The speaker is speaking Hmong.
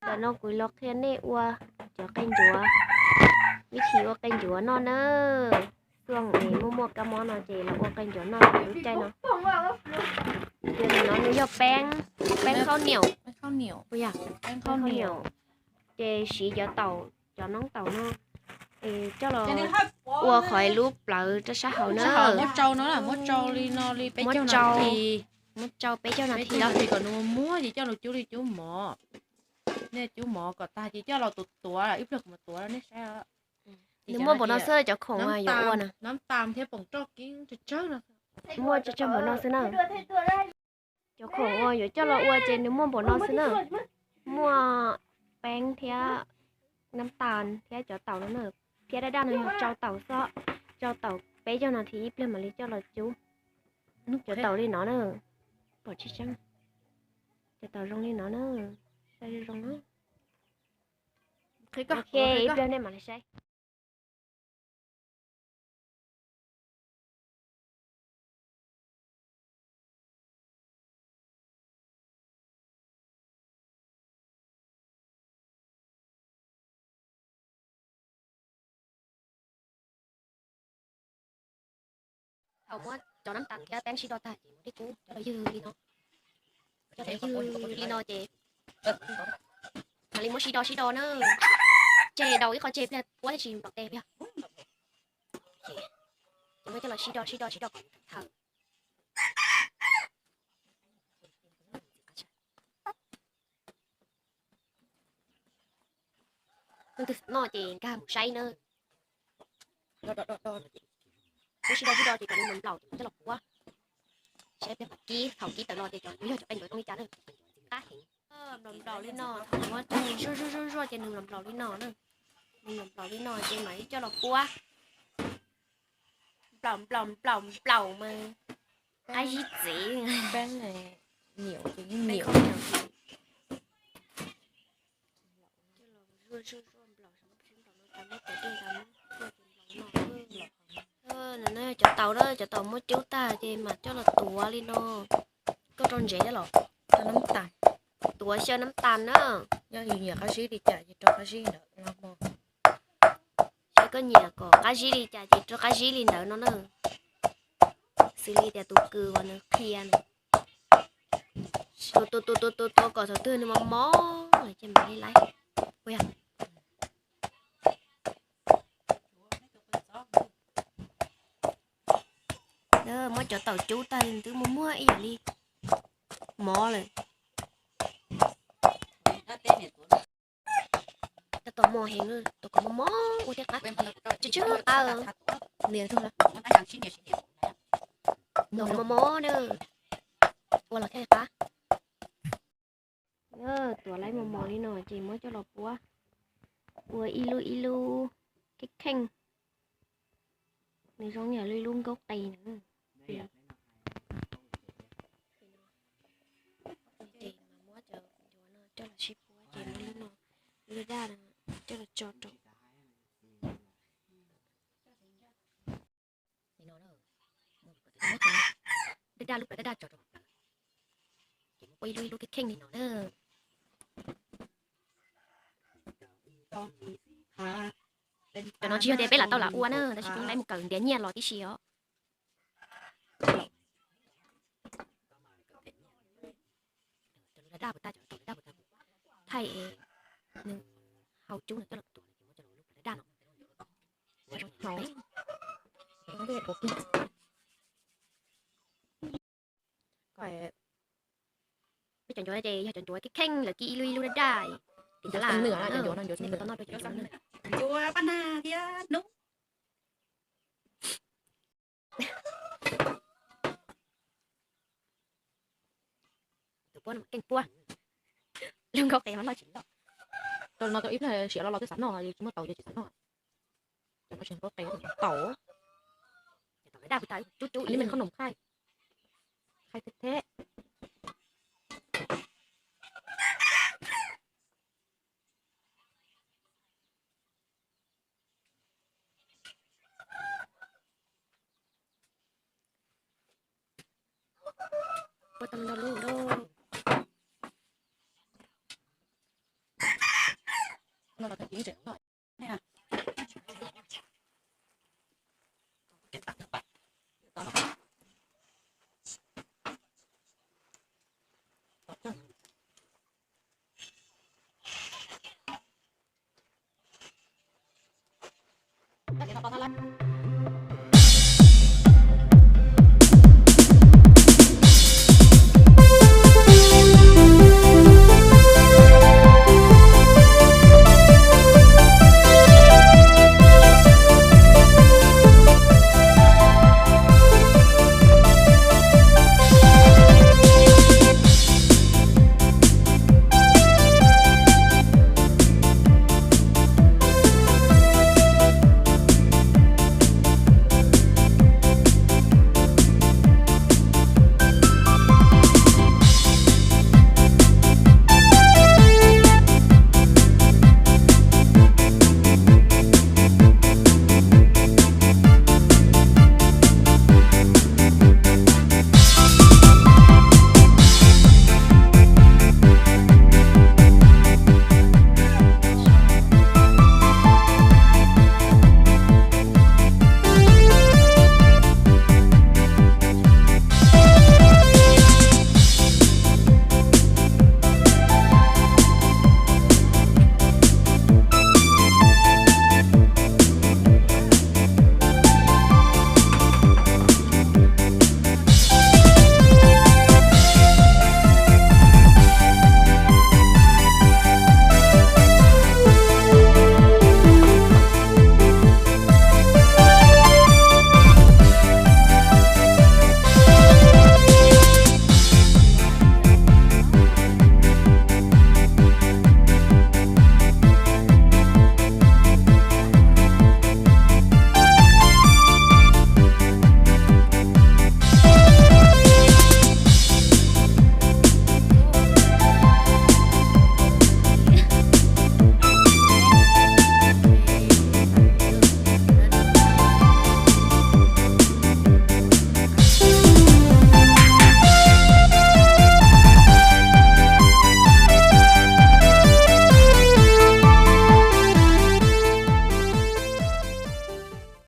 Ntawm no kuv los qhia nej ua cov qe ncuav, vib thi ua qe ncuav noj na. Xuaj es muaj muaj kab mob no ces los ua qe ncuav noj lub caij no. Ces no nws yog peeb, peeb khaub niam, yog peeb khaub niam, ces siv cov taum, cov noob taum no coj los ua qhov lub plawv rau sab hauv na. Muab tsau no, muab tsau li no li peb caug nas this, muab tsau peb caug nas this los kom nws muab ces coj los cub li cub mov. Nej cub mov kom tag ces coj los tuav tuav ib pliag kuv mam tuav rau nej saib. Nws muaj npaum no xwb cov khoom yuav ua na. Nab tas thiab poom roj kiv tsawg tsawg no. Muaj tsawg tsawg npaum no xwb na. Cov khoom uas yuav coj los ua ces nws muaj npaum no xwb na. Muaj peeb thiab nab tas thiab cov taum no na. Thiab daj daj no yog tsau taum xwb, tsau taum peb caug nas this ib pliag mam li coj los cub. Cov taum li no na, pom tsis tseeb. Cov taum zoo li no na, saib zoo zoo na. Ok, ib pliag nej mam li saib. Thaum muab cov nab tas thiab peeb sib do tag ces muab dej kub coj los ywg li no. Coj los ywg li no ces mam li muab sib do sib do na. Tseg daus ib qho tseg pliag puab thiaj tsis nplaum tes pliag. Ces muab coj los sib do sib do sib do kom thaw. Leej twg xav noj ces nkag mus saib na. Muab sib do sib do ces kom nws nplaum nplaum ces coj los puab. Saib pliag mam kib, thaum kib tawm los ces cov, yog cov qe ncuav zoo li cas na. Qab heev. Nplaum nplaum li no, thaum muab coj zuaj zuaj zuaj zuaj ces nws nplaum nplaum li no na. Nws nplaum nplaum li no ces mam li coj los puab. Nplaum nplaum nplaum nplaum mas qab zib txev. Cov taum na, cov taum muab cub tag ces mam coj los tuav li no. Koj rau ntsev thiab los? Nab tas. Tuav xyaw nab tas na. Yog yus nyiam qab zib li cas ces rau qab zib ntawd no. Yog koj nyiam kom qab zib li cas ces rau qab zib li ntawd no na. Xws li tias tus kws uas nws qhia nws, tuav tuav tuav tuav kom thaum twg nws mos mos ces mam li laib. Muab cov taum cub tag twb muag muag ib yam li mov lawm. Tab tom mos heev, tab tom mos mos ua thiaj qab, tsis tsis qab. Tab tom mos mos na, ua los thiaj li qab. Tuav laib mos mos li no ces muab coj los puab ua ib lub ib lub kheej kheej. Nws zoo yam li lub nkaub qe na. Ces mas muab cov ncuav no coj los sib puab ces muab lub no, lub daj daj no coj los tso rau. Daj daj lub plawv daj daj tso rau. Ces muab ua ib lub ib lub kheej kheej li no na. Cov no tsis yog tias peb lam tau lam ua na, tab sis peb mus kawm ntiav nyiaj los tib si os. Cov lub daj daj puas tag, cov taum daj daj puas tag, thaij nws hau cub no coj los tuav, muab coj los lub daj daj no. Peb cov ncuav ces yog cov ncuav kheej kheej lawv kib ib lub ib lub daj daj. Tim Nyab Laj ncuav no ncuav tau noj rau cov ncuav na. Ncuav paj nag thiab hnub. Tus puab no mas keej puab. Lub nkaub qe mas loj tsis loj. Tau no tau ib pliag siav los los twb xav noj, yus tsis muaj taum ces tsis xav noj. Cov no tsis nkaub qe, taum. Cub cub li me khob noom khaij, khaij theb theb. Puab tau ntau lub lawm. no los tag kis yeej tseem noj.